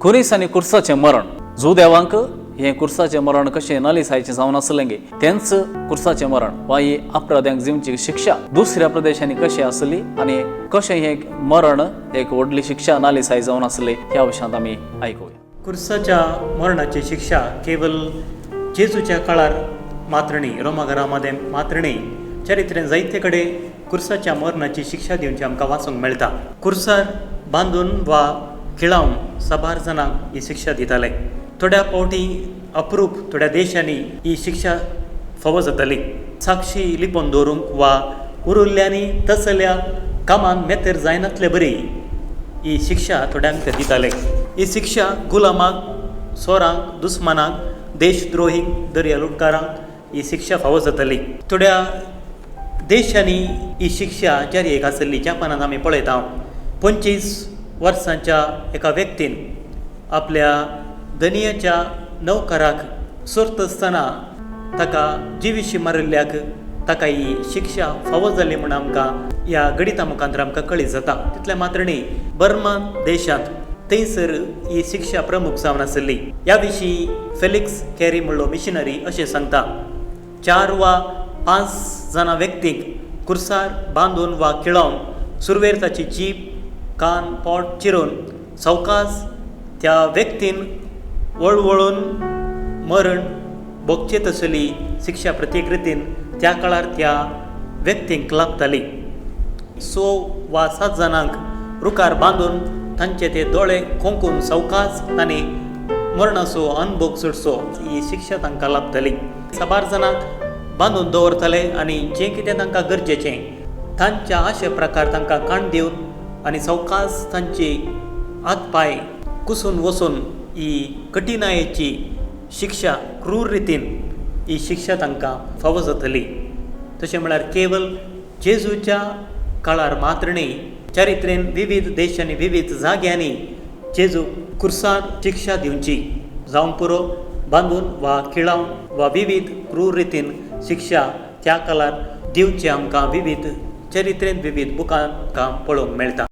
खुरीस आनी कुर्साचें मरण. जुदेवांक हें कुर्साचें मरण कशें नलिसायचें जावन आसलें गे, तेंच कुर्साचें मरण वा ही अपराध्यांक दिवची शिक्षा दुसऱ्या प्रदेशांनी कशें आसली आनी कशें हें मरण एक व्हडली शिक्षा नालिसाय जावन आसली ह्या विशयांत आमी आयकुया. कुर्साच्या मरणाची शिक्षा केवल जेजूच्या काळार मात्र न्ही, रोमाघरा मदें मात्र न्ही, चरित्रेन जायते कडेन कुर्साच्या मरणाची शिक्षा दिवची आमकां वाचूंक मेळटा. कुर्सार बांदून वा खिळावन साबार जाणांक ही शिक्षा दिताले. थोड्या फावटी अप्रूप थोड्या देशांनी ही शिक्षा फावो जाताली. साक्षी लिपोवन दवरूंक वा उरिल्ल्यांनी तसल्या कामांत मेतेर जायनातले बरी ही शिक्षा थोड्यांक ते दिताले. ही शिक्षा गुलामाक, चोरांक, दुस्मानाक, देशद्रोहींक, दर्या लुटकारांक ही शिक्षा फावो जाताली. थोड्या देशांनी ही शिक्षा जारी आसली. जपानांत आमी पळयता, 25 वर्सांच्या एका व्यक्तीन आपल्या धनियाच्या नौकराक सोरता आसतना ताका जिविशी मारिल्ल्याक ताका ही शिक्षा फावो जाली म्हूण आमकां ह्या गणिता मुखांतर आमकां कळीत जाता. तितलें मात्र न्ही, बर्मा देशांत थंयसर ही शिक्षा प्रमुख जावन आसली. ह्या विशीं फेलिक्स कॅरी म्हणलो मिशनरी अशें सांगता, 4 वा 5 जाणां व्यक्तींक कुर्सार बांदून वा खिळोवन सुरवेर ताची जीब, कान, पोट चिरून सवकास त्या व्यक्तीन वळवळून मरण भोगचे तसली शिक्षा प्रतिकृतीन त्या काळार त्या व्यक्तींक लागताली. 6 वा 7 जाणांक रुखार बांदून तांचे ते दोळे कोंकून सवकास तांणी मरणाचो अनभोग सोडचो ही शिक्षा तांकां लाभताली. साबार जाणांक बांदून दवरताले आनी जें कितें तांकां गरजेचें तांच्या अशे प्रकार तांकां काण दिवन आनी सवकास तांची हात पांय कुसून वचून ही कठिणायेची शिक्षा क्रूर रितीन ही शिक्षा तांकां फावो जातली. तशें म्हळ्यार केवल जेजूच्या काळार मात्र न्ही, चरित्रेन विविध देशांनी विविध जाग्यांनी जेजू कुर्सार शिक्षा दिवची, जावंक पुरो बांदून वा खिळावन वा विविध क्रूर रितीन शिक्षा त्या काळार दिवची आमकां विविध चरित्रेन विविध बुकां पळोवंक मेळटा.